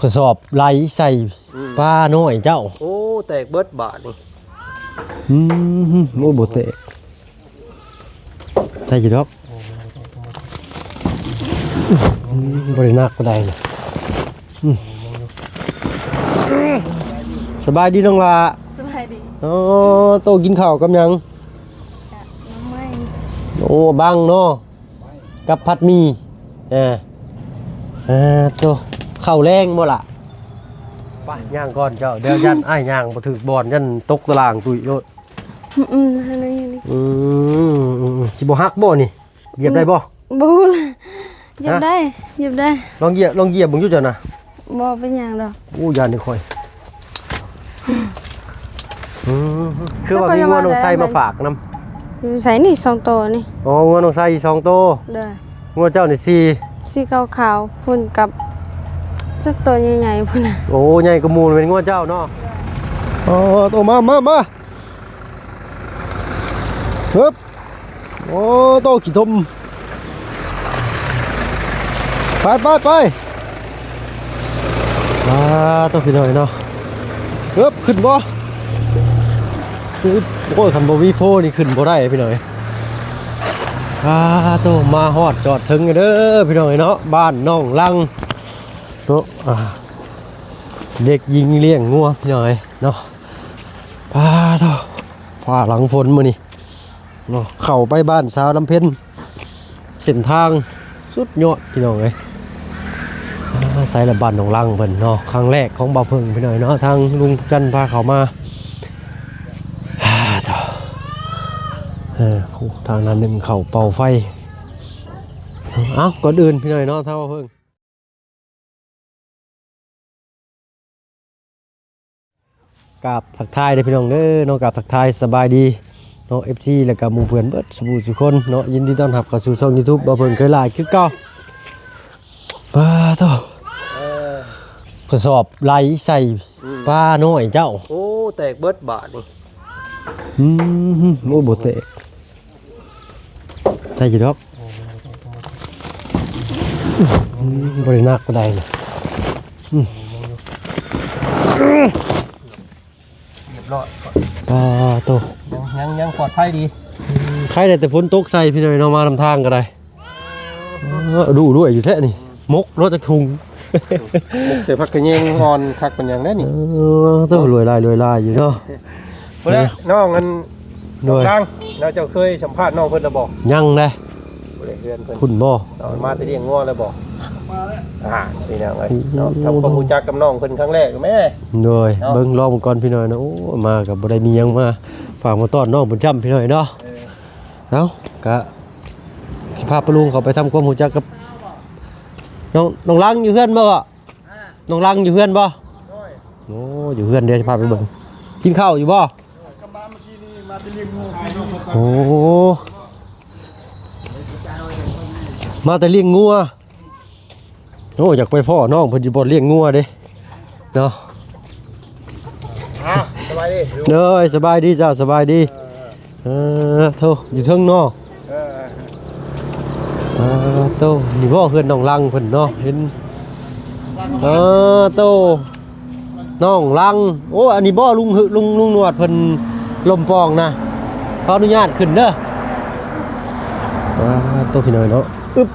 ກະສອບໄຫຼໃສ່ ອືມ ປານ້ອຍເຈົ້າ. ໂອ້ ແຕກເບິດບາດນີ້. ອືມ ໂອ້ ບໍ່ແຕກ ໃສ່ຢູ່ດອກ. ອືມ ບໍ່ໄດ້ໜັກປານໃດນະ. ອືມ ສະບາຍດີນ້ອງຫຼ້າ. ສະບາຍດີ. ໂອ້ ໂຕ ກິນເຂົ້າກັບຫຍັງ? ກະໜໍ່ໄມ້. ໂອ້ ບັງເນາະ ກັບຜັດໝີ່. ເອີ ເອີ ໂຕ ເຂົ້າແລງບໍ່ລະ? ໄປ ຍ່າງກ່ອນເຈົ້າ ດຽວຢ້ານອ້າຍຍ່າງບໍ່ຖືກບ່ອນ ຢ້ານຕົກຕະລ່າງຕຸ້ຍໂລດ. ອືມ ອືມ ອັນນີ້ ອືມ ອືມ ຊິບໍ່ຫັກບໍ່ນີ້? ຢຽບໄດ້ບໍ່? ບໍ່ຮູ້ລະ ຢຽບໄດ້ ຢຽບໄດ້. ລອງຢຽບ ລອງຢຽບເບິ່ງຢູ່ເຈົ້ານະ. ບໍ່ເປັນຫຍັງດອກ. ໂອ້ ຢ້ານນີ້ຂ້ອຍ. ອືມ ຄືວ່າມີງົວນ້ອງໄຊມາຝາກນຳ. ຢູ່ໃສນີ້ ສອງໂຕນີ້? ອໍ ງົວນ້ອງໄຊສອງໂຕ. ໂດຍ. ງົວເຈົ້ານີ້ສີ່ ສີຂາວໆ ພຸ້ນກັບຈັກໂຕໃຫຍ່ໆ ພຸ້ນນະ. ໂອ້ ໃຫຍ່ກວ່າໝູ່ແມ່ນງົວເຈົ້າເນາະ. ອໍ ໂຕ ມາ ມາ ມາ ຮຶບ. ໂອ້ ໂຕ ຂີ້ຕົມ. ໄປ ໄປ ໄປ. ອ່າ ໂຕ ພີ່ນ້ອງເນາະ. ເອີບ ຂຶ້ນບໍ່? ໂອ້ຍ ຄັນບໍ່ມີໂພນີ້ຂຶ້ນບໍ່ໄດ້ພີ່ນ້ອງເອີຍ. ອ່າ ໂຕ ມາຮອດຈອດເຖິງເດີພີ່ນ້ອງເອີຍເນາະ ບ້ານໜອງລັງເນາະ. ອ່າ ເດັກຍິງລ້ຽງງົວພີ່ນ້ອງເອີຍເນາະ. ປາໂທ ຟ້າຫຼັງຝົນມື້ນີ້ເນາະ ເຂົ້າໄປບ້ານສາວລຳເພັນ ເສັ້ນທາງສຸດຍອດພີ່ນ້ອງເອີຍ. ອາ ໃສລະ ບ້ານໜອງລັງເພິ່ນເນາະ ຄັ້ງແລກຂອງບ່າວເພິ່ງພີ່ນ້ອງເນາະ ທາງລຸງຈັນພາເຂົ້າມາ. ອາ ໂທ ເອີ ທາງນັ້ນໜຶ່ງເຂົ້າເປົ່າໄຟ. ເອົ້າ ກ່ອນອື່ນພີ່ນ້ອງເນາະ ທາງບ່າວເພິ່ງ ກາບທັກທາຍເດີພີ່ນ້ອງເດີເນາະ ກາບທັກທາຍສະບາຍດີເນາະ ເອັຟຊີ ແລ້ວກະໝູ່ເພື່ອນເບິດສູ່ຜູ້ສູ່ຄົນເນາະ. ຍິນດີຕ້ອນຮັບເຂົ້າສູ່ຊ່ອງຢູທູບ ບ່າວເພິ່ງເຄີຍຫຼາຍຄືເກົ່າ. ປາໂທ ເອີ ກະສອບໄຫຼໃສ່ ອືມ ປານ້ອຍເຈົ້າ. ໂອ້ ແຕກເບິດບາດນີ້. ອືມ ໂອ້ ບໍ່ແຕກ. ໃສ່ຢູ່ດອກ. ອືມ ບໍ່ໄດ້ໜັກປານໃດນະ. ອືມ ຮຽບຮ້ອຍ. ປາໂຕ ຍັງ ຍັງ ຍັງປອດໄພດີ. ອືມ ໄຄແຕ່ຝົນຕົກໃສ່ພີ່ນ້ອງເນາະ ມານຳທາງກໍໄດ້. ເອີ ດຸດ້ວຍຢູ່ແທ້ນີ້. ໝົກເນາະ ຈັກຖົງ ໝົກໃສ່ຜັກຂະແຍງອ່ອນຄັກປານຫຍັງແດ່ນີ້. ເອີ ໂຕ ລວຍລາຍ ລວຍລາຍຢູ່ເນາະ. ພຸ້ນແຫຼະ ເອີ ນ້ອງອັນ ໂດຍ ນ້ອງນາງເນາະ ເຈົ້າເຄີຍສຳພາດນ້ອງເພິ່ນແລ້ວບໍ່? ຍັງເດ້. ຜູ້ໃດເຮືອນເພິ່ນ ພຸ້ນບໍ່? ເອົາມາແຕ່ລ້ຽງງົວແລ້ວບໍ່? ມາແລ້ວ. ອ່າ ພີ່ນ້ອງເອີຍເນາະ ທຳຄວາມຮູ້ຈັກກັບນ້ອງເພິ່ນຄັ້ງແລກແມ້. ໂດຍ ເນາະ ເບິ່ງລອງເບິ່ງກ່ອນພີ່ນ້ອງເນາະ. ໂອ້ ມາກໍບໍ່ໄດ້ມີຫຍັງມາຝາກມາຕ້ອນນ້ອງເພິ່ນຊ້ຳພີ່ນ້ອງເນາະ. ເອີ ເອົ້າ ກະຊິພາປ້າລຸງເຂົ້າໄປທຳຄວາມຮູ້ຈັກກັບ ນ້ອງ ນ້ອງລັງຢູ່ເຮືອນບໍ່? ນ້ອງລັງຢູ່ເຮືອນບໍ່? ໂອ້ ຢູ່ເຮືອນ ດຽວຊິພາໄປເບິ່ງ. ກິນເຂົ້າຢູ່ບໍ່? ໂອ້ ມາແຕ່ລ້ຽງງົວ. ໂອ້ ຢາກໄປພໍ້ນ້ອງເພິ່ນຢູ່ບ່ອນລ້ຽງງົວເດ້ເນາະ. ເອີ ສະບາຍດີ. ໂດຍ ສະບາຍດີເຈົ້າ ສະບາຍດີ. ເອີ ເອີ ໂທ ຢູ່ເທິງເນາະ. ເອີ ເອີ ໂຕ ນີ້ບໍ່ເຮືອນນ້ອງລັງເພິ່ນເນາະ ເຫັນ. ເອີ ໂຕ ນ້ອງລັງ. ໂອ້ ອັນນີ້ບໍ່ລຸງ ລຸງ ລຸງໜວດເພິ່ນລົມປ່ອງນະ. ຂໍອະນຸຍາດຂຶ້ນເດີ. ອ່າ ໂຕ ພີ່ນ້ອງເນາະ. ອຶບ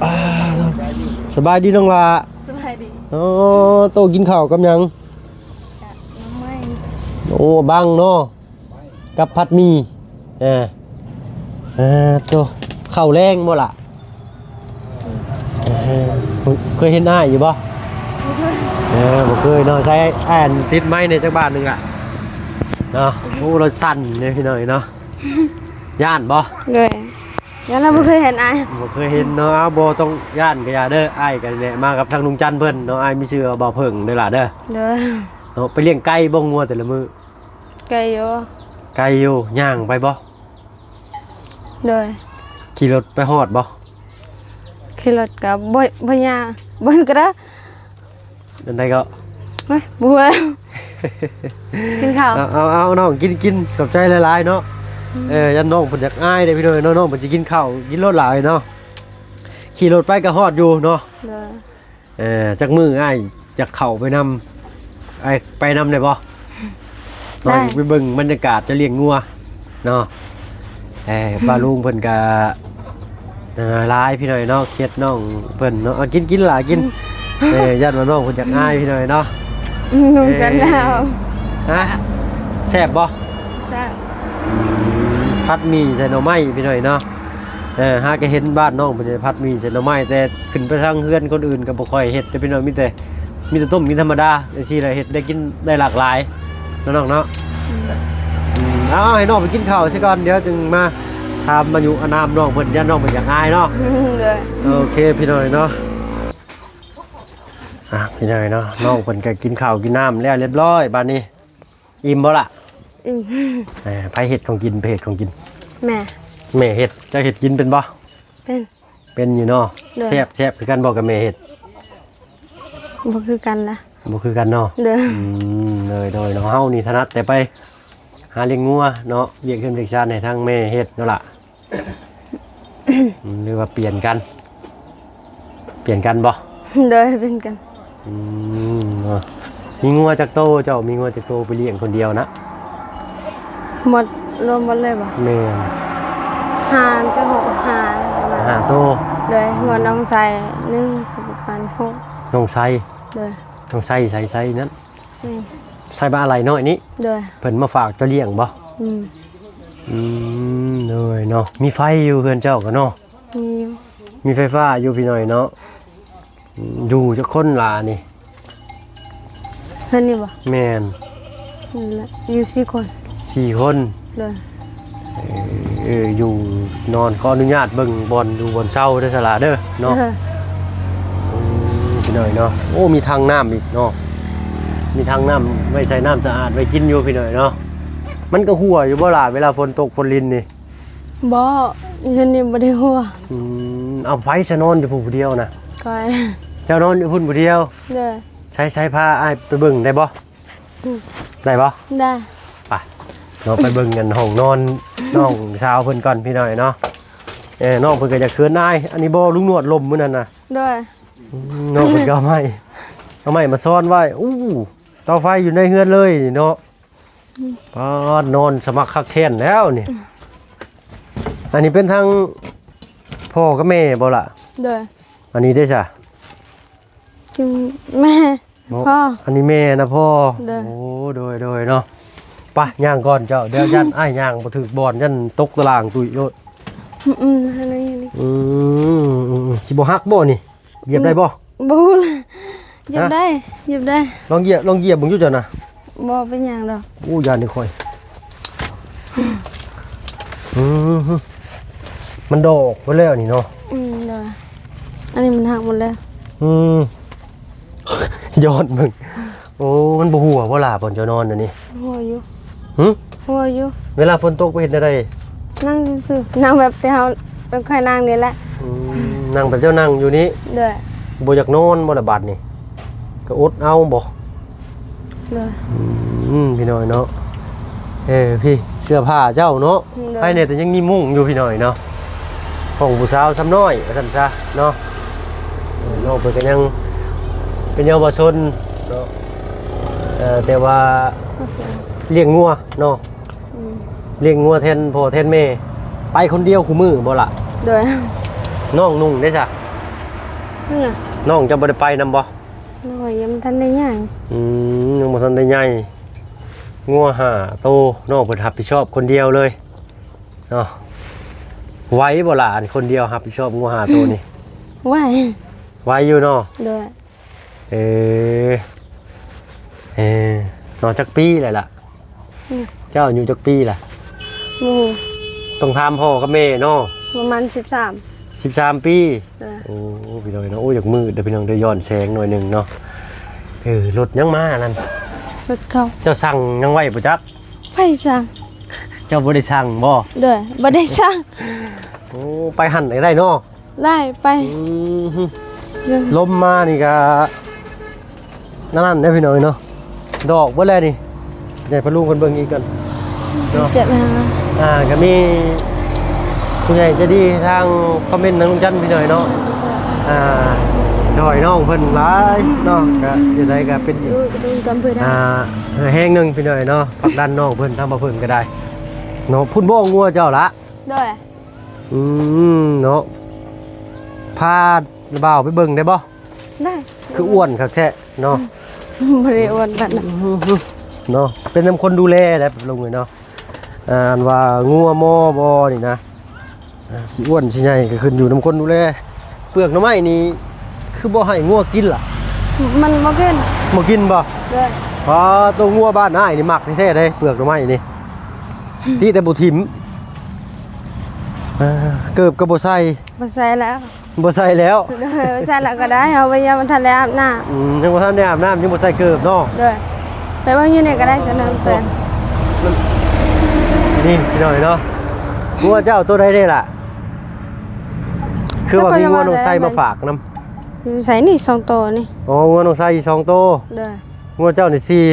ອ່າ ສະບາຍດີນ້ອງຫຼ້າ. ສະບາຍດີ. ໂອ້ ໂຕ ກິນເຂົ້າກັບຫຍັງ? ກະໜໍ່ໄມ້. ໂອ້ ບັງເນາະ ກັບຜັດໝີ່. ເອີ ເອີ ໂຕ ເຂົ້າແລງບໍ່ລະ? ເອີ ເຄີຍເຫັນອ້າຍຢູ່ບໍ່? ບໍ່ເຄີຍ. ເອີ ບໍ່ເຄີຍເນາະ. ໃສ່ ອັນ ຕິດໄມແດ່ຈັກບາດໜຶ່ງລະເນາະ. ໂອ້ ລາວສັ່ນເດ້ພີ່ນ້ອງເນາະ. ຢ້ານບໍ່? ໂດຍ. ຢ້ານລາວບໍ່ເຄີຍເຫັນອ້າຍ. ບໍ່ເຄີຍເຫັນເນາະ. ເອົາ ບໍ່ຕ້ອງຢ້ານກະຢ່າເດີ. ອ້າຍກະແນະມາກັບທາງລຸງຈັນເພິ່ນເນາະ. ອ້າຍມີຊື່ວ່າບ່າວເຜິ້ງເດີຫຼ້າເດີ. ໂດຍ. ເນາະ ໄປລ້ຽງໄກ່ບໍ່ ງົວແຕ່ລະມື້? ໄກຢູ່. ໄກຢູ່. ຍ່າງໄປບໍ່? ໂດຍ. ຂີ່ລົດໄປຮອດບໍ່? ຂີ່ລົດກະບໍ່ ບໍ່ຍ່າງ ເບິ່ງກະໄດ້. ອັນໃດກໍ ໂອ້ຍ ບໍ່ຮູ້ແລ້ວ. ກິນເຂົ້າ. ເອົາ ເອົາ ເອົາ ນ້ອງ ກິນ ກິນ ຂອບໃຈຫຼາຍໆເນາະ. ອືມ ເອີ ຢ້ານນ້ອງເພິ່ນຢາກອາຍເດ້ພີ່ນ້ອງເນາະ. ນ້ອງເພິ່ນຊິກິນເຂົ້າ ກິນລົດຫຼາຍເນາະ. ຂີ່ລົດໄປກະຮອດຢູ່ເນາະ. ໂດຍ. ເອີ ຈັກມື້ອ້າຍ ຢາກເຂົ້າໄປນຳ ໄອ້ ໄປນຳໄດ້ບໍ່? ໄດ້ ໄປເບິ່ງບັນຍາກາດເຈົ້າລ້ຽງງົວເນາະ. ເອີ ປ້າລຸງເພິ່ນກະຫຼາຍພີ່ນ້ອງເນາະ ເຂດນ້ອງເພິ່ນເນາະ. ເອົາ ກິນ ກິນຫຼາຍ ກິນ. ເອີ ຢ້ານວ່ານ້ອງເພິ່ນຢາກອາຍພີ່ນ້ອງເນາະ. ອືມ ເອີ ແຊບແລ້ວ. ຮະ? ແຊບບໍ່? ແຊບ. ຜັດໝີ່ໃສ່ໜໍ່ໄມ້ພີ່ນ້ອງເນາະ. ເອີ ຫາກະເຫັນບ້ານນ້ອງເພິ່ນໄດ້ຜັດໝີ່ໃສ່ໜໍ່ໄມ້ ແຕ່ຂຶ້ນໄປທາງເຮືອນຄົນອື່ນກໍບໍ່ຄ່ອຍເຮັດເດ້ພີ່ນ້ອງ. ມີແຕ່ ມີແຕ່ຕົ້ມກິນທຳມະດາຈັ່ງຊີ້ແຫຼະ ເຮັດໄດ້ກິນໄດ້ຫຼາກຫຼາຍເນາະນ້ອງເນາະ. ອືມ ອືມ ເອົາ ໃຫ້ນ້ອງໄປກິນເຂົ້າຊະກ່ອນ ດຽວຈຶ່ງມາຖາມອາຍຸອານາມນ້ອງເພິ່ນ ຢ້ານນ້ອງເພິ່ນຢາກອາຍເນາະ. ໂດຍ ໂອເຄພີ່ນ້ອງເນາະ. ອ່ະ ພີ່ນ້ອງເນາະ ນ້ອງເພິ່ນກໍກິນເຂົ້າກິນນ້ຳແລ້ວຮຽບຮ້ອຍ ບາດນີ້ ອີ່ມບໍ່ລະ? ອີ່ມ. ເອີ ໃຜເຮັດຂອງກິນ? ໃຜເຮັດຂອງກິນ? ແມ່. ແມ່ເຮັດ. ເຈົ້າເຮັດກິນເປັນບໍ່? ເປັນ. ເປັນຢູ່ເນາະ. ໂດຍ. ແຊບ ແຊບຄືກັນບໍ່ກັບແມ່ເຮັດ? ບໍ່ຄືກັນລະ. ບໍ່ຄືກັນເນາະ. ໂດຍ. ອືມ ໂດຍ ໂດຍເນາະ. ເຮົານີ້ຖະໜັດແຕ່ໄປຫາລ້ຽງງົວເນາະ ວຽກເຮືອນວຽກຊານໃຫ້ທາງແມ່ເຮັດເນາະລະ. ອືມ ຫຼືວ່າປ່ຽນກັນ? ປ່ຽນກັນບໍ່? ໂດຍ ປ່ຽນກັນ. ອືມ ເນາະ ມີງົວຈັກໂຕ? ເຈົ້າມີງົວຈັກໂຕໄປລ້ຽງຄົນດຽວນະ? ໝົດ ລວມໝົດເລີຍບໍ່? ແມ່ນ. ຫ້າ ຈະຫົກ ຫ້າ ປະມານ ຫ້າໂຕ. ໂດຍ. ງົວນ້ອງໄຊໜຶ່ງ ປະມານຫົກ. ນ້ອງໄຊ? ໂດຍ. ນ້ອງໄຊ ໄຊ ໄຊນັ້ນ? ອືມ ໄຊບ້າໄລນ້ອຍນີ້? ໂດຍ. ເພິ່ນມາຝາກເຈົ້າລ້ຽງບໍ່? ອືມ. ອືມ ໂດຍເນາະ. ມີໄຟຢູ່ເຮືອນເຈົ້າກໍເນາະ? ມີ. ມີໄຟຟ້າຢູ່ພີ່ນ້ອງເນາະ. ອືມ ຢູ່ຈັກຄົນລະນີ້? ເຮືອນນີ້ບໍ່? ແມ່ນ. ນັ້ນແຫຼະ ຢູ່ສີ່ຄົນ. ສີ່ຄົນ? ໂດຍ. ເອີ ຢູ່ນອນ ຂໍອະນຸຍາດເບິ່ງບ່ອນຢູ່ບ່ອນເຊົາເດີສະຫຼາເດີເນາະ. ເອີ ອືມ ພີ່ນ້ອງເນາະ. ໂອ້ ມີຖັງນ້ຳອີກເນາະ ມີຖັງນ້ຳໄວ້ໃສ່ນ້ຳສະອາດໄວ້ກິນຢູ່ພີ່ນ້ອງເນາະ. ມັນກໍຮົ່ວຢູ່ບໍ່ລະ ເວລາຝົນຕົກຝົນລິນນີ້? ບໍ່ ຢູ່ນີ້ບໍ່ໄດ້ຮົ່ວ. ອືມ ເອົາ ໃຜຊະນອນຢູ່ຜູ້ດຽວນະ? ຂ້ອຍ. ເຈົ້ານອນຢູ່ພຸ້ນຜູ້ດຽວ? ໂດຍ. ໃສໆ ພາອ້າຍໄປເບິ່ງໄດ້ບໍ່? ອືມ ໄດ້ບໍ່? ໄດ້. ໄປເນາະ ໄປເບິ່ງກັນຫ້ອງນອນນ້ອງສາວເພິ່ນກ່ອນພີ່ນ້ອງເນາະ. ເອີ ນ້ອງເພິ່ນກໍຢາກເຂີນອາຍ. ອັນນີ້ບໍ່ ລຸງໜວດລົມມື້ນັ້ນນະ? ໂດຍ. ອືມ ນ້ອງເພິ່ນກໍເອົາໄມ້ ເອົາໄມ້ມາຊ້ອນໄວ້. ໂອ້ ເຕົາໄຟຢູ່ໃນເຮືອນເລີຍເນາະ. ອືມ ປາດ ນອນສະໝັກຄັກແຄ້ນແລ້ວນີ້. ອືມ ອັນນີ້ເປັນທາງພໍ່ກັບແມ່ບໍ່ລະ? ໂດຍ. ອັນນີ້ເດ້ຊະ? ແມ່. ເນາະ ພໍ່ ອັນນີ້ແມ່ນະພໍ່. ໂດຍ. ໂອ້ ໂດຍ ໂດຍເນາະ. ໄປ ຍ່າງກ່ອນເຈົ້າ ດຽວຢ້ານອ້າຍຍ່າງບໍ່ຖືກບ່ອນ ຢ້ານຕົກຕະລ່າງຕຸ້ຍໂລດ. ອືມ ອືມ ອັນນີ້ ອືມ ອືມ ອືມ ຊິບໍ່ຫັກບໍ່ນີ້? ຢຽບໄດ້ບໍ່? ບໍ່ຮູ້ລະ ຢຽບໄດ້ ຢຽບໄດ້. ລອງຢຽບ ລອງຢຽບເບິ່ງຢູ່ເຈົ້ານະ. ບໍ່ເປັນຫຍັງດອກ. ໂອ້ ຢ້ານນີ້ຂ້ອຍ. ອືມ ມັນດອກໄປແລ້ວນີ້ເນາະ. ອືມ ໂດຍ. ອັນນີ້ມັນຫັກໝົດແລ້ວ. ອືມ ຍ້ອນເບິ່ງ. ໂອ້ ມັນບໍ່ຮົ່ວບໍ່ລະບ່ອນເຈົ້ານອນອັນນີ້? ຮົ່ວຢູ່. ຫື? ຮົ່ວຢູ່. ເວລາຝົນຕົກໄປເຮັດແນວໃດ? ນັ່ງຊື່ໆ ນັ່ງແບບທີ່ເຮົາເປັນຂ້ອຍນັ່ງນີ້ແຫຼະ. ອືມ ນັ່ງແບບເຈົ້ານັ່ງຢູ່ນີ້? ໂດຍ. ບໍ່ຢາກນອນບໍ່ລະບາດນີ້? ກໍອົດເອົາບໍ່? ໂດຍ. ອືມ ພີ່ນ້ອງເນາະ. ເອີ ພີ່ ເສື້ອຜ້າເຈົ້າເນາະ. ໂດຍ. ໃຜແດ່ແຕ່ຍັງມີມຸ້ງຢູ່ພີ່ນ້ອງເນາະ. ຫ້ອງຜູ້ສາວສ່ຳນ້ອຍວ່າຊັ້ນຊະເນາະ. ເອີ ນ້ອງເພິ່ນກໍຍັງເປັນເຍົາວະຊົນເນາະ. ເອີ ແຕ່ວ່າ ໂອເຄ ລ້ຽງງົວເນາະ. ອືມ ລ້ຽງງົວແທນພໍ່ແທນແມ່. ໄປຄົນດຽວຄູ່ມື້ບໍ່ລະ? ໂດຍ. ນ້ອງນຸ່ງເດ້ຊະ? ອືມ ນ້ອງເຈົ້າບໍ່ໄດ້ໄປນຳບໍ່? ໂດຍ ຍັງບໍ່ທັນໄດ້ໃຫຍ່. ອືມ ຍັງບໍ່ທັນໄດ້ໃຫຍ່. ງົວຫ້າໂຕ ນ້ອງເພິ່ນຮັບຜິດຊອບຄົນດຽວເລີຍເນາະ. ໄຫວບໍ່ລະ ອັນຄົນດຽວຮັບຜິດຊອບງົວຫ້າໂຕນີ້? ໄຫວ ໄຫວຢູ່ເນາະ. ໂດຍ. ເອີ ເອີ ນ້ອງຈັກປີແລ້ວລະ? ອືມ ເຈົ້າອາຍຸຈັກປີລະ? ບໍ່ຮູ້ ຕ້ອງຖາມພໍ່ກັບແມ່ເນາະ. ປະມານສິບສາມ. ສິບສາມປີ. ໂດຍ. ໂອ້ ພີ່ນ້ອງເນາະ. ໂອ້ ຢາກມືດເດີພີ່ນ້ອງເດີ ຍ້ອນແສງໜ້ອຍໜຶ່ງເນາະ. ເອີ ລົດຫຍັງມານັ້ນ? ລົດເຂົາ. ເຈົ້າສັ່ງຫຍັງໄວ້ບໍ່ຈັກ? ໃຜສັ່ງ? ເຈົ້າບໍ່ໄດ້ສັ່ງບໍ່? ໂດຍ ບໍ່ໄດ້ສັ່ງ. ໂອ້ ໄປຫັ້ນກໍໄດ້ເນາະ. ໄດ້ໄປ. ອືມ ລົມມານີ້ກະນັ້ນໆເດ້ພີ່ນ້ອງເນາະ. ດອກເບິດແລ້ວນີ້. ໃຫ້ພໍ່ລຸງເພິ່ນເບິ່ງອີກກ່ອນເນາະ. ເຈັບແຮງນະ. ອ່າ ກະມີຜູ້ໃຫຍ່ໃຈດີທາງຄອມເມັນທາງລຸງຈັນພີ່ນ້ອງເນາະ. ອ່າ ໃຈ ຊ່ອຍນ້ອງເພິ່ນຫຼາຍເນາະ ກະຈັ່ງໃດກະເປັນອີກ ກະດຸງກຳເພິ່ນ ອ່າ ແຮງໜຶ່ງພີ່ນ້ອງເນາະ ຜັກດັນນ້ອງເພິ່ນ ທາງບ່າວເພິ່ນກະໄດ້ເນາະ. ພຸ້ນບໍ່ງົວເຈົ້າລະ? ໂດຍ. ອືມ ເນາະ ພາບ່າວໄປເບິ່ງໄດ້ບໍ່? ໄດ້. ຄືອ້ວນຄັກແທ້ເນາະ. ບໍ່ໄດ້ອ້ວນປານນັ້ນເນາະ ເປັນນຳຄົນດູແລແຫຼະ ລຸງເອີຍເນາະ. ອ່າ ອັນວ່າງົວມໍບໍ່ນີ້ນະ ອ່າ ຊິອ້ວນຊິໃຫຍ່ກໍຂຶ້ນຢູ່ນຳຄົນດູແລ. ເປືອກໜໍ່ໄມ້ນີ້ຄືບໍ່ໃຫ້ງົວກິນລະ? ມັນບໍ່ກິນ. ບໍ່ກິນບໍ່? ໂດຍ. ອໍ ໂຕງົວບ້ານອ້າຍນີ້ມັກແທ້ໆເດ້ ເປືອກໜໍ່ໄມ້ນີ້ ຕິແຕ່ບໍ່ຖິ້ມ. ອ່າ ເກີບກໍບໍ່ໃສ່. ບໍ່ໃສ່ແລ້ວ. ບໍ່ໃສ່ແລ້ວ. ໂດຍ ບໍ່ໃສ່ແລ້ວກໍໄດ້ ເຮົາໄປຍັງບໍ່ທັນໄດ້ອາບນ້ຳ. ອືມ ຍັງບໍ່ທັນໄດ້ອາບນ້ຳ ຍັງບໍ່ໃສ່ເກີບເນາະ. ໂດຍ ໄປເບິ່ງຢູ່ນີ້ກໍໄດ້ ຈະນຳເພິ່ນ. ນີ້ພີ່ນ້ອງເນາະ ງົວເຈົ້າໂຕໃດເດ້ລະ? ຄືວ່າມີງົວນ້ອງໄຊມາຝາກນຳ. ຢູ່ໃສນີ້ ສອງໂຕນີ້? ອໍ ງົວນ້ອງໄຊສອງໂຕ. ໂດຍ. ງົວເຈົ້ານີ້ສີ່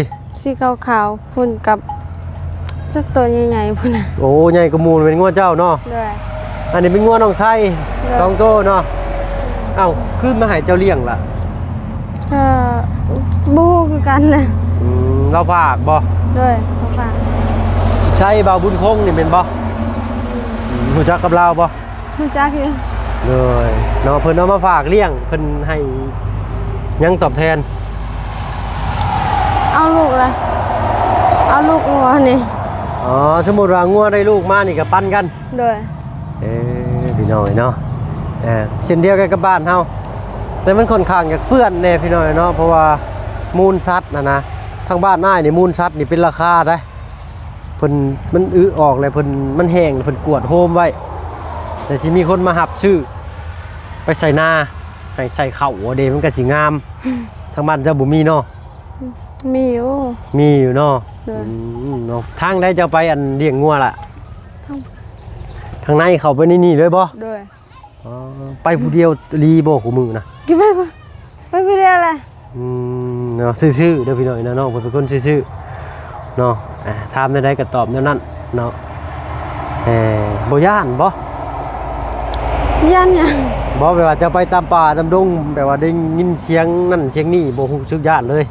ສີຂາວໆພຸ້ນກັບ ຈັກໂຕໃຫຍ່ໆພຸ້ນນະ. ໂອ້ ໃຫຍ່ກວ່າໝູ່ແມ່ນງົວເຈົ້າເນາະ. ໂດຍ. ອັນນີ້ເປັນງົວນ້ອງໄຊ ໂດຍ ສອງໂຕເນາະ. ເອົ້າ ຄືມາໃຫ້ເຈົ້າລ້ຽງລະ? ເອີ ບໍ່ຮູ້ຄືກັນນະ. ອືມ ລາວຝາກບໍ່? ໂດຍ ລາວຝາກ. ໄຊບ່າວບຸນຄົງນີ້ແມ່ນບໍ່? ອືມ ຮູ້ຈັກກັບລາວບໍ່? ຮູ້ຈັກຢູ່. ໂດຍເນາະ ເພິ່ນເອົາມາຝາກລ້ຽງ ເພິ່ນໃຫ້ຫຍັງຕອບແທນ? ເອົາລູກລະ ເອົາລູກງົວນີ້. ອໍ ສົມມຸດວ່າງົວໄດ້ລູກມານີ້ກໍປັນກັນ. ໂດຍ. ເອີ ພີ່ນ້ອງເນາະ ເອີ ເຊັ່ນດຽວກັນກັບບ້ານເຮົາ ແຕ່ມັນຂ້ອນຂ້າງຈະເປື້ອນແດ່ພີ່ນ້ອງເນາະ ເພາະວ່າມູນສັດຫັ້ນນະ ທາງບ້ານອ້າຍນີ້ມູນສັດນີ້ເປັນລາຄາໄດ໋. ເພິ່ນ ມັນອຶອອກແລ້ວ ເພິ່ນ ມັນແຫ້ງ ເພິ່ນກວດໂຮມໄວ້ ແຕ່ຊິມີຄົນມາຮັບຊື້ໄປໃສ່ນາ ໃຫ້ໃສ່ເຂົ້າເດ້ ມັນກະຊິງາມ. ທາງບ້ານເຈົ້າບໍ່ມີເນາະ? ມີຢູ່. ມີຢູ່ເນາະ. ໂດຍ. ອືມ ເນາະ ທາງໃດເຈົ້າໄປ ອັນ ລ້ຽງງົວລະ? ທາງ ທາງໃນເຂົ້າໄປໃນນີ້ເລີຍບໍ່? ໂດຍ. ອໍ ໄປຜູ້ດຽວອີ່ຫຼີບໍ່ຄູ່ມື້ນະ? ກິນໄປ ໄປຜູ້ດຽວແຫຼະ. ອືມ ເນາະ ຊື່ໆເດີພີ່ນ້ອງເນາະ ເພິ່ນເປັນຄົນຊື່ໆເນາະ. ອ່າ ຖາມແນວໃດກໍຕອບແນວນັ້ນເນາະ. ເອີ ບໍ່ຢ້ານບໍ່? ຊິຢ້ານຫຍັງ? ບໍ່ ແບບວ່າເຈົ້າໄປຕາມປ່າຕາມດົງ ແບບວ່າໄດ້ຍິນສຽງນັ້ນສຽງນີ້ ບໍ່ຮູ້ສຶກຢ້ານເລີຍ?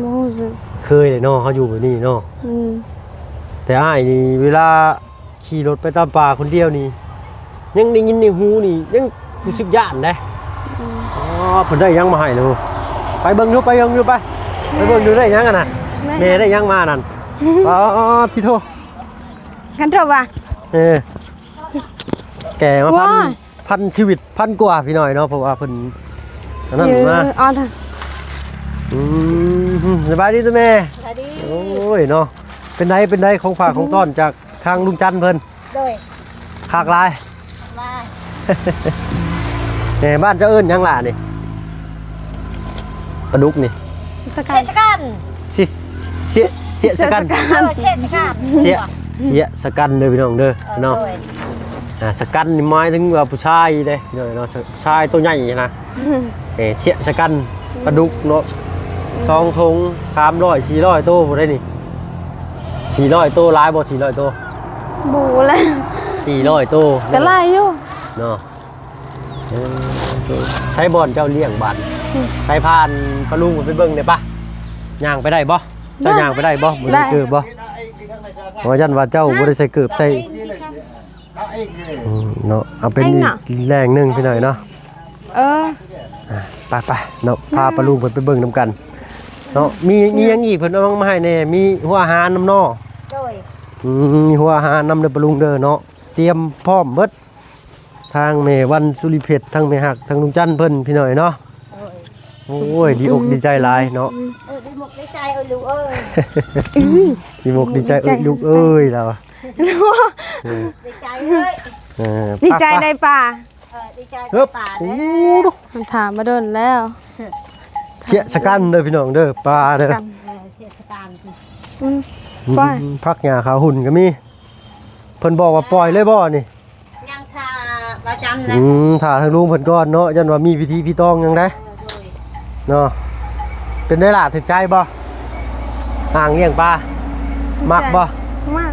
ບໍ່ຮູ້ສຶກ. ເຄີຍເລີຍເນາະ ເຮົາຢູ່ແບບນີ້ເນາະ. ອືມ ແຕ່ອ້າຍນີ້ເວລາ ຂີ່ລົດໄປຕາມປ່າຄົນດຽວນີ້ ຍັງໄດ້ຍິນໃນຫູນີ້ ຍັງຮູ້ສຶກຢ້ານເດ້. ອືມ ອໍ ເພິ່ນໄດ້ຫຍັງມາໃຫ້ລະ? ໄປເບິ່ງດູ ໄປເບິ່ງດູ ໄປ ໄປເບິ່ງດູ ໄດ້ຫຍັງຫັ້ນນະ? ແມ່ໄດ້ຫຍັງມານັ້ນ? ອໍ ທິໂທ ຄັນໂທວ່າ ເອີ ແກ່ມາພັນ ພັນຊີວິດ ພັນກວ່າພີ່ນ້ອງເນາະ ເພາະວ່າເພິ່ນອັນນັ້ນມາ. ອືມ ສະບາຍດີຕົວແມ່. ສະບາຍດີ. ໂອ້ຍເນາະ ເປັນໃດ ເປັນໃດ ຂອງຝາກຂອງຕ້ອນຈາກທາງລຸງຈັນເພິ່ນ? ໂດຍ. ຄັກຫຼາຍ ຫຼາຍ. ເອີ ບ້ານເຈົ້າເອີ້ນຫຍັງລະນີ້? ປາດຸກນີ້ ສະກັນ ສະກັນ ຊິ ເສຍ ເສຍສະກັນ ເອີ ເສຍສະກັນ ເສຍ ເສຍສະກັນເດີພີ່ນ້ອງເດີເນາະ. ໂດຍ. ອ່າ ສະກັນນີ້ໝາຍເຖິງວ່າຜູ້ຊາຍເດ້ພີ່ນ້ອງເນາະ ຊາຍໂຕໃຫຍ່ນະ. ເອີ ເສຍສະກັນ ປາດຸກເນາະ ສອງຖົງ ສາມຮ້ອຍ ສີ່ຮ້ອຍໂຕພຸ້ນເດ້ນີ້. ສີ່ຮ້ອຍໂຕ ຫຼາຍບໍ່ ສີ່ຮ້ອຍໂຕ? ບໍ່ແຫຼະ ສີ່ຮ້ອຍໂຕ ກໍຫຼາຍຢູ່ເນາະ. ເອີ ໃສບ່ອນເຈົ້າລ້ຽງບາດ? ອືມ ໃສ ພາປາລຸງໄປເບິ່ງໄດ້ປະ? ຍ່າງໄປໄດ້ບໍ່? ເຈົ້າຍ່າງໄປໄດ້ບໍ່? ບໍ່ໃສ່ເກີບບໍ່? ເພາະວ່າຢ້ານວ່າເຈົ້າບໍ່ໄດ້ໃສ່ເກີບໃສ່. ອືມ ເນາະ ເອົາເປັນອີກແຫຼ່ງໜຶ່ງພີ່ນ້ອງເນາະ. ເອີ ອ່າ ໄປໆເນາະ ພາປາລຸງເພິ່ນໄປເບິ່ງນຳກັນເນາະ. ມີ ມີຫຍັງອີກເພິ່ນເອົາມາໃຫ້ແດ່? ມີຫົວອາຫານນຳເນາະ. ໂດຍ. ອືມ ມີຫົວອາຫານນຳເດີປາລຸງເດີເນາະ ຕຽມພ້ອມເບິດ. ທາງແມ່ວັນສຸລິເພັດ ທາງແມ່ຮັກ ທາງລຸງຈັນເພິ່ນ ພີ່ນ້ອງເນາະ. ໂອ້ຍ ດີອົກດີໃຈຫຼາຍເນາະ. ເອີ ດີອົກດີໃຈເອີຍລູກເອີຍ. ດີອົກດີໃຈເອີຍລູກເອີຍ ລາວວ່າ. ດີໃຈເອີຍ ເອີ ດີໃຈໄດ້ປາ. ເອີ ດີໃຈໄດ້ປາເດ້. ຖາມມາດົນແລ້ວ. ເຊຍສະກັນເດີພີ່ນ້ອງເດີ ປາເດີ. ເຊຍສະກັນ ເອີ ເຊຍສະກັນ. ອືມ ອືມ ພັກຫຍ້າຂາຫຸ່ນກໍມີ. ເພິ່ນບອກວ່າປ່ອຍເລີຍບໍ່ນີ້? ຍັງຖ້າວ່າຈັ່ງນະ. ອືມ ຖ້າທາງລຸງເພິ່ນກ່ອນເນາະ ຢ້ານວ່າມີພິທີພິຕອງຫຍັງໃດ. ເອີ ໂດຍ ເນາະ. ເປັນໄດລະ ຖືກໃຈບໍ່ ອ່າງລ້ຽງປາ? ມັກບໍ່? ມັກ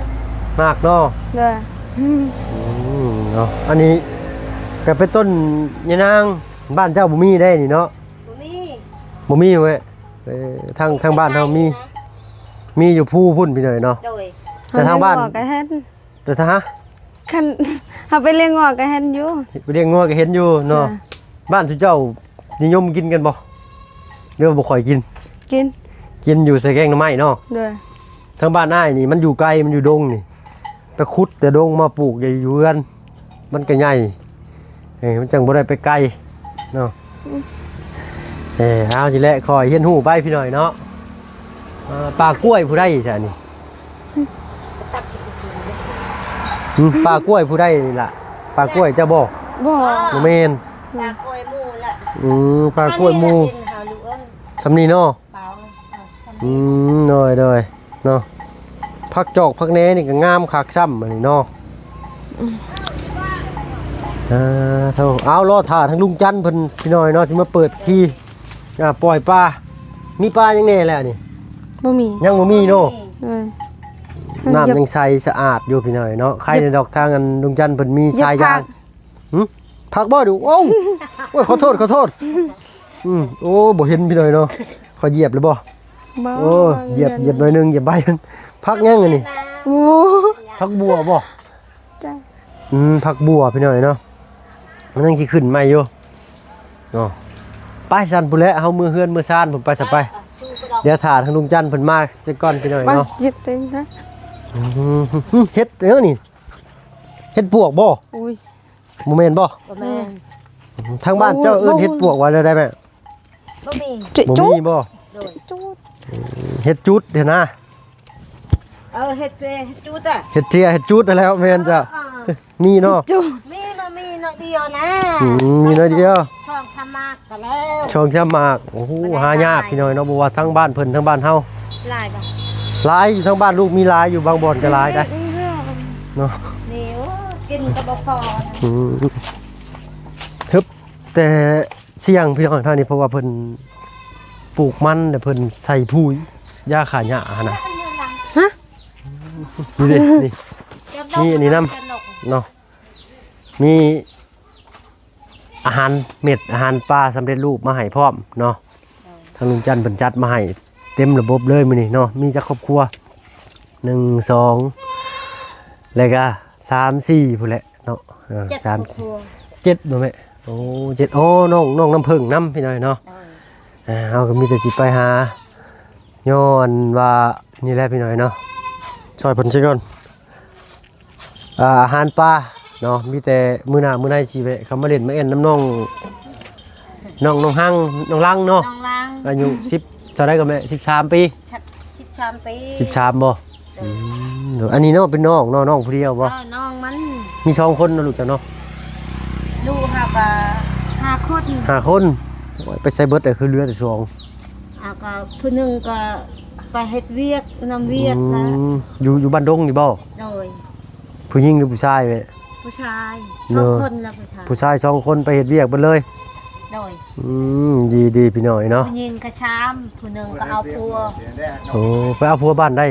ມັກເນາະ. ໂດຍ. ອືມ ເນາະ ອັນນີ້ກໍເປັນຕົ້ນຍານາງ ບ້ານເຈົ້າບໍ່ມີເດ້ນີ້ເນາະ. ບໍ່ ບໍ່ມີເວີ້ຍ. ເອີ ທາງ ທາງບ້ານເຮົາມີ ມີຢູ່ພູພຸ້ນພີ່ນ້ອງເນາະ. ໂດຍ ແຕ່ທາງບ້ານ ເຮົາໄປລ້ຽງງົວກໍເຫັນ ແຕ່ຖ້າ ຄັນເຮົາໄປລ້ຽງງົວກໍເຫັນຢູ່ ໄປລ້ຽງງົວກໍເຫັນຢູ່ເນາະ. ຈ້ະ ບ້ານຊຸເຈົ້ານິຍົມກິນກັນບໍ່ ຫຼືວ່າບໍ່ຄ່ອຍກິນ? ກິນ ກິນຢູ່ໃສ່ແກງໜໍ່ໄມ້ເນາະ. ໂດຍ ທາງບ້ານອ້າຍນີ້ມັນຢູ່ໄກ ມັນຢູ່ດົງນີ້ ໄປຂຸດແຕ່ດົງມາປູກຢູ່ເຮືອນ ມັນກໍໃຫຍ່ ເອີ ມັນຈັ່ງບໍ່ໄດ້ໄປໄກເນາະ. ອືມ ເອີ ເອົາ ຊິແຫຼະ ຄ່ອຍຮຽນຮູ້ໄປພີ່ນ້ອງເນາະ. ເອີ ປ່າກ້ວຍຜູ້ໃດຊະນີ້? ຫຶ ປ່າກ້ວຍຜູ້ໃດນີ້ລະ? ປ່າກ້ວຍເຈົ້າບໍ່? ບໍ່ ບໍ່ແມ່ນ ປ່າກ້ວຍໝູ່ລະ. ອືມ ປ່າກ້ວຍໝູ່ ອັນນີ້ລະ ສ່ຳນີ້ເນາະ. ເປົ່າ ເອົາ ອືມ ໂດຍ ໂດຍ ເນາະ. ຜັກຈອກຜັກແໜນີ້ກໍງາມຄັກຊ້ຳ ອັນນີ້ເນາະ. ອືມ ອ່າ ເອົາ ລໍຖ້າທາງລຸງຈັນເພິ່ນພີ່ນ້ອງເນາະ ຊິມາເປີດຂີ່ ອ່າ ປ່ອຍປາ. ມີປາຫຍັງແດ່ແລ້ວນີ້? ບໍ່ມີ ຍັງບໍ່ມີເນາະ. ເອີ ນ້ຳຍັງໃສສະອາດຢູ່ພີ່ນ້ອງເນາະ. ໃຄແດ່ດອກ ທາງອັນລຸງຈັນເພິ່ນມີສາຍຢາງ. ຫຶ ຜັກບໍ່ດູ? ໂອ້ ໂອ້ຍ ຂໍໂທດ ຂໍໂທດ. ອືມ ໂອ້ ບໍ່ເຫັນພີ່ນ້ອງເນາະ. ຂ້ອຍຢຽບແລ້ວບໍ່? ບໍ່ ໂອ້ ຢຽບ ຢຽບໜ້ອຍໜຶ່ງ ຢຽບໃບ. ຜັກຫຍັງອັນນີ້? ໂອ້ ຜັກບົ່ວບໍ່? ຈ້ະ ອືມ ຜັກບົ່ວພີ່ນ້ອງເນາະ ມັນຍັງຊິຂຶ້ນໃໝ່ຢູ່ເນາະ. ໄປຊັ້ນ ພຸ້ນແຫຼະ ເຮົາເມືອເຮືອນເມືອຊານພຸ້ນ ໄປຊະໄປ. ດຽວຖ້າທາງລຸງຈັນເພິ່ນມາຊະກ່ອນພີ່ນ້ອງເນາະ. ເຮັດຫຍັງນີ້? ເຫັດຫຍັງນີ້? ເຫັດປວກບໍ່? ໂອ້ຍ ບໍ່ແມ່ນບໍ່? ບໍ່ແມ່ນ. ທາງບ້ານເຈົ້າເອີ້ນເຫັດປວກວ່າແນວໃດແມ່? ບໍ່ມີ ບໍ່ມີບໍ່? ໂດຍ ເຫັດຈູດຫັ້ນນະ. ເອີ ເຫັດເຈ ເຫັດຈູດອະ ເຫັດເຈຍ ເຫັດຈູດຫັ້ນແຫຼະ. ແມ່ນເຈົ້າ ເອີ ມີເນາະ ມີ ມັນມີໜ້ອຍດຽວນະ. ອືມ ມີໜ້ອຍດຽວ ຊ່ອງທຳມາກກໍແລ້ວ ຊ່ອງທຳມາກ. ໂອ້ໂຫ ມັນໄດ້ ຫາຍາກພີ່ນ້ອງເນາະ. ບໍ່ວ່າທາງບ້ານເພິ່ນ ທາງບ້ານເຮົາ ຫຼາຍບໍ່? ຫຼາຍ ຢູ່ທາງບ້ານລູກມີຫຼາຍ ຢູ່ບາງບ່ອນກໍຫຼາຍໄດ໋ເນາະ. ນີ້ ໂອ້ ກິນກໍບໍ່ພໍ. ອືມ ຮຶບ ແຕ່ ສ່ຽງພີ່ນ້ອງທາງນີ້ ເພາະວ່າເພິ່ນປູກມັນ ແລ້ວເພິ່ນໃສ່ປຸ໋ຍຢາຂ້າຫຍ້າຫັ້ນນະ. ຮະ ນີ້ເດ້ ນີ້ ມີອັນນີ້ນຳເນາະ ມີອາຫານເມັດ ອາຫານປາສຳເລັດຮູບມາໃຫ້ພ້ອມເນາະ. ທາງລຸງຈັນເພິ່ນຈັດມາໃຫ້ເຕັມລະບົບເລີຍມື້ນີ້ເນາະ. ມີຈັກຄອບຄົວ? ໜຶ່ງ ສອງ ແລ້ວກະ ສາມ ສີ່ ພຸ້ນແຫຼະເນາະ. ເອີ ເຈັດ ສາມ ຄອບຄົວ ເຈັດບໍ່ແມ່? ໂອ້ ເຈັດ ໂອ້ ນ້ອງ ນ້ອງນ້ຳເຜິ້ງນຳພີ່ນ້ອງເນາະ. ເອີ ເຮົາກໍມີແຕ່ຊິໄປຫາ ຍ້ອນວ່ານີ້ແຫຼະພີ່ນ້ອງເນາະ ຊ່ອຍເພິ່ນຊະກ່ອນ. ອ່າ ອາຫານປາເນາະ ມີແຕ່ມື້ໜ້າມື້ໃນຊິແວະເຂົ້າມາຫຼິ້ນມາແອ່ນນຳນ້ອງ ນ້ອງ ນ້ອງຮັງ ນ້ອງລັງເນາະ. ນ້ອງລັງ ອາຍຸສິບ ເທົ່າໃດກໍແມ່? ສິບສາມປີ ສິບສາມປີ ສິບສາມບໍ່? ເອີ ອືມ ອັນນີ້ເນາະ ເປັນນ້ອງເນາະ ນ້ອງຜູ້ດຽວບໍ່? ເອີ ນ້ອງມັນ ມີສອງຄົນເນາະ ລູກເຈົ້າເນາະ. ລູກເຮົາກໍຫ້າຄົນ ຫ້າຄົນ. ໂອ້ຍ ໄປໃສເບິດ ຄືເຫຼືອແຕ່ສອງ? ເອົາ ກໍຜູ້ໜຶ່ງກໍໄປເຮັດວຽກນຳວຽກແລ້ວ. ອືມ ຢູ່ ຢູ່ບ້ານດົງນີ້ບໍ່? ໂດຍ. ຜູ້ຍິງຫຼືຜູ້ຊາຍເວີ້ຍ? ຜູ້ຊາຍ ສອງຄົນລະ ຜູ້ຊາຍ ຜູ້ຊາຍສອງຄົນໄປເຮັດວຽກເບິດເລີຍ. ໂດຍ. ອືມ ດີໆ ພີ່ນ້ອງເນາະ ຜູ້ຍິງກໍຊາມ ຜູ້ໜຶ່ງກໍເອົາຜົວ. ໂອ້ ໄປເອົາຜົວບ້ານໃດ?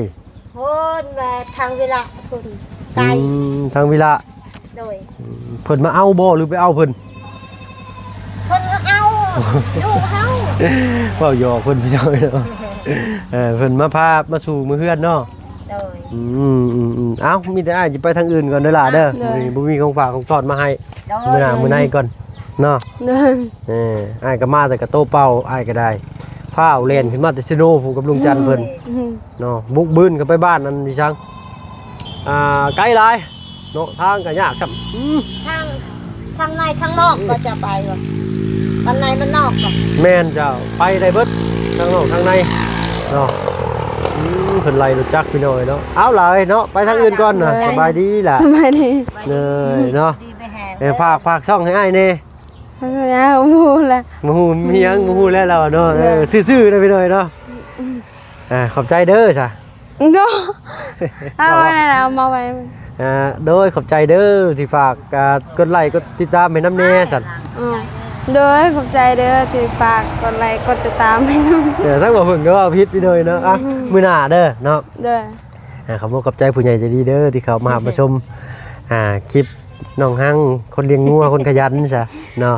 ພຸ້ນ ວ່າທາງວິລະພຸ້ນ ໄກ. ອືມ ທາງວິລະ. ໂດຍ. ອືມ ເພິ່ນມາເອົາບໍ່ ຫຼືໄປເອົາເພິ່ນ? ເພິ່ນມາເອົາ ລູກເຮົາ. ເວົ້າຫຍອກເພິ່ນພີ່ນ້ອງເນາະ. ເອີ ເພິ່ນມາພາມາສູ່ມື້ເຮືອນເນາະ. ໂດຍ. ອືມໆໆ ເອົ້າ ມີແຕ່ອ້າຍຊິໄປທາງອື່ນກ່ອນເດີຫຼ້າເດີ. ໂດຍ. ມື້ນີ້ບໍ່ມີຂອງຝາກຂອງຕ້ອນມາໃຫ້. ໂດຍ. ມື້ໜ້າມື້ໃນກ່ອນເນາະ. ໂດຍ. ເອີ ອ້າຍກໍມາແຕ່ກະໂຕເປົ່າ ອ້າຍກໍໄດ້ຟ້າວແລ່ນຂຶ້ນມາແຕ່ເຊໂນພຸ້ນກັບລຸງຈັນເພິ່ນ. ອືມ. ເນາະ ບຸກບືນກັນໄປບ້ານນັ້ນຢູ່ຊັງ ອ່າ ໄກຫຼາຍເນາະ ທາງກໍຍາກຊ້ຳ. ອືມ ທາງ ທາງໃນທາງນອກກໍຈະໄປບໍ່? ທາງໃນມັນນອກບໍ່? ແມ່ນເຈົ້າ ໄປໄດ້ເບິດ ທາງນອກທາງໃນເນາະ. ອືມ ເພິ່ນໄລ່ລົດຈັກພີ່ນ້ອງເນາະ. ເອົາຫຼາຍເນາະ ໄປທາງອື່ນກ່ອນນະ. ໂດຍ. ສະບາຍດີຫຼ້າ. ສະບາຍດີ. ເລີຍເນາະ. ເອີ ຝາກ ຝາກຊ່ອງໃຫ້ອ້າຍແດ່. ບໍ່ຮູ້ແຫຼະ ບໍ່ຮູ້ມີຫຍັງ ບໍ່ຮູ້ແລ້ວລາວເນາະ. ເອີ ຊື່ໆ ເດີພີ່ນ້ອງເນາະ. ອ່າ ຂອບໃຈເດີຊະ. ໂດຍ ເອົາໄວ້ແລ້ວ ເອົາມາໄວ້. ອ່າ ໂດຍ ຂອບໃຈເດີທີ່ຝາກ ອ່າ ກົດໄລກົດຕິດຕາມໃຫ້ນຳແດ່ຊັ້ນ. ອືມ ໂດຍ ຂອບໃຈເດີທີ່ຝາກກົດໄລກົດຕິດຕາມໃຫ້ນຳ. ເອີ ທັງບໍ່ເພິ່ງກໍເວົ້າຜິດໄປໂດຍເນາະ. ອ່ະ ອືມ ມື້ໜ້າເດີເນາະ. ໂດຍ. ອ່າ ຂອບອົກຂອບໃຈຜູ້ໃຫຍ່ໃຈດີເດີທີ່ເຂົ້າມາຮັບມາຊົມ ອ່າ ຄລິບນ້ອງຮັງ ຄົນລ້ຽງງົວ ຄົນຂະຫຍັນຊະເນາະ.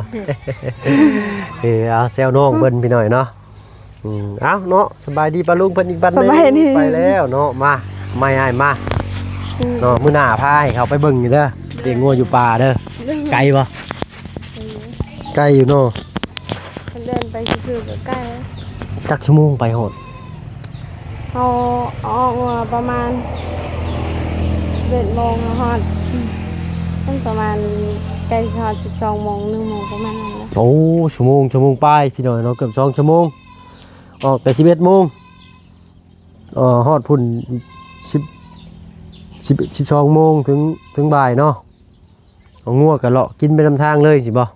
ເອີ ເອົາແຊວນ້ອງເພິ່ນ ອືມ ພີ່ນ້ອງເນາະ. ອືມ ເອົ້າເນາະ ສະບາຍດີປ້າລຸງເພິ່ນອີກບັດໜຶ່ງ ສະບາຍດີ ໄປແລ້ວເນາະ ມາ ມາອ້າຍມາ ອືມ ເນາະ ມື້ໜ້າພາໃຫ້ເຂົາໄປເບິ່ງຢູ່ເດີ ລ້ຽງງົວຢູ່ປ່າເດີ ໄກບໍ່? ໄກຢູ່ເນາະ ເດີນໄປຊື່ໆກໍໄກ ຈັກຊົ່ວໂມງໄປຮອດ? ເຮົາອອກງົວປະມານສິບເອັດໂມງ ຮອດ ມັນປະມານໃກ້ຊິຮອດສິບສອງໂມງ ໜຶ່ງໂມງ ປະມານນັ້ນແຫຼະ ໂອ້ ຊົ່ວໂມງ ຊົ່ວໂມງປາຍ ພີ່ນ້ອງເນາະ ເກືອບສອງຊົ່ວໂມງ ອອກແຕ່ສິບເອັດໂມງ ເອີ ຮອດພຸ້ນສິບ ສິບ ສິບສອງໂມງເຖິງ ເຖິງບ່າຍເນາະ ເອົາງົວກໍເລາະກິນໄປນຳທາງເລີຍຊີ້ບໍ່?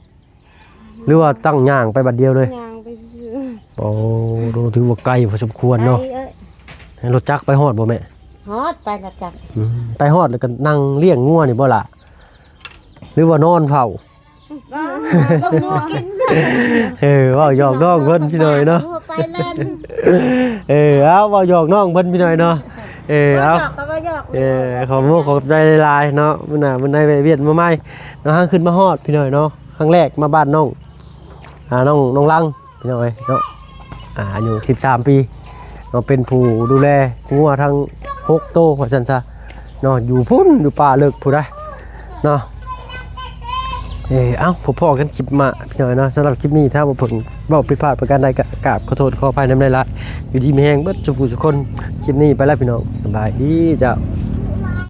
ຫຼືວ່າຕັ້ງຍ່າງໄປບາດດຽວເລີຍ? ຍ່າງໄປຊື່ໆ ໂອ້ ຖືວ່າໄກພໍສົມຄວນເນາະ ໄກເອີຍ ໃຫ້ລົດຈັກໄປຮອດບໍ່ແມ່? ຮອດ ໄປລົດຈັກ ອືມ ໄປຮອດແລ້ວກໍນັ່ງລ້ຽງງົວນີ້ບໍ່ລະ? ຫຼືວ່ານອນເຝົ້າ? ເບິ່ງງົວກິນ ເອີ ເວົ້າຫຍອກນ້ອງເພິ່ນພີ່ນ້ອງເນາະ ງົວໄປແລ່ນ ເອີ ເອົາ ເວົ້າຫຍອກນ້ອງເພິ່ນພີ່ນ້ອງເນາະ ເອີ ເອົາ ເວົ້າຫຍອກກໍເວົ້າຫຍອກ ເອີ ຂອບມຸກຂອບໃຈຫຼາຍໆເນາະ ມື້ໜ້າມື້ໃດແວະວຽນມາໃໝ່ເນາະ ຫາຂຶ້ນມາຮອດພີ່ນ້ອງເນາະ ຄັ້ງແລກມາບ້ານນ້ອງ ອ່າ ນ້ອງ ນ້ອງລັງ ພີ່ນ້ອງເອີຍເນາະ ອ່າ ອາຍຸສິບສາມປີເນາະ ເປັນຜູ້ດູແລງົວທັງຫົກໂຕວ່າຊັ້ນຊະເນາະ ຢູ່ພຸ້ນ ຢູ່ປ່າເລິກພຸ້ນໃດ໋ເນາະ ເອີ ເອົ້າ ພົບພໍ້ກັນຄລິບໜ້າພີ່ນ້ອງເນາະ ສຳລັບຄລິບນີ້ ຖ້າວ່າເພິ່ນເວົ້າຜິດພາດປະການໃດ ກໍກາບຂໍໂທດຂໍອະໄພນຳຫຼາຍໆ ຢູ່ດີມີແຮງເບິດສູ່ຜູ້ສູ່ຄົນ ຄລິບນີ້ໄປແລ້ວພີ່ນ້ອງ ສະບາຍດີເຈົ້າ.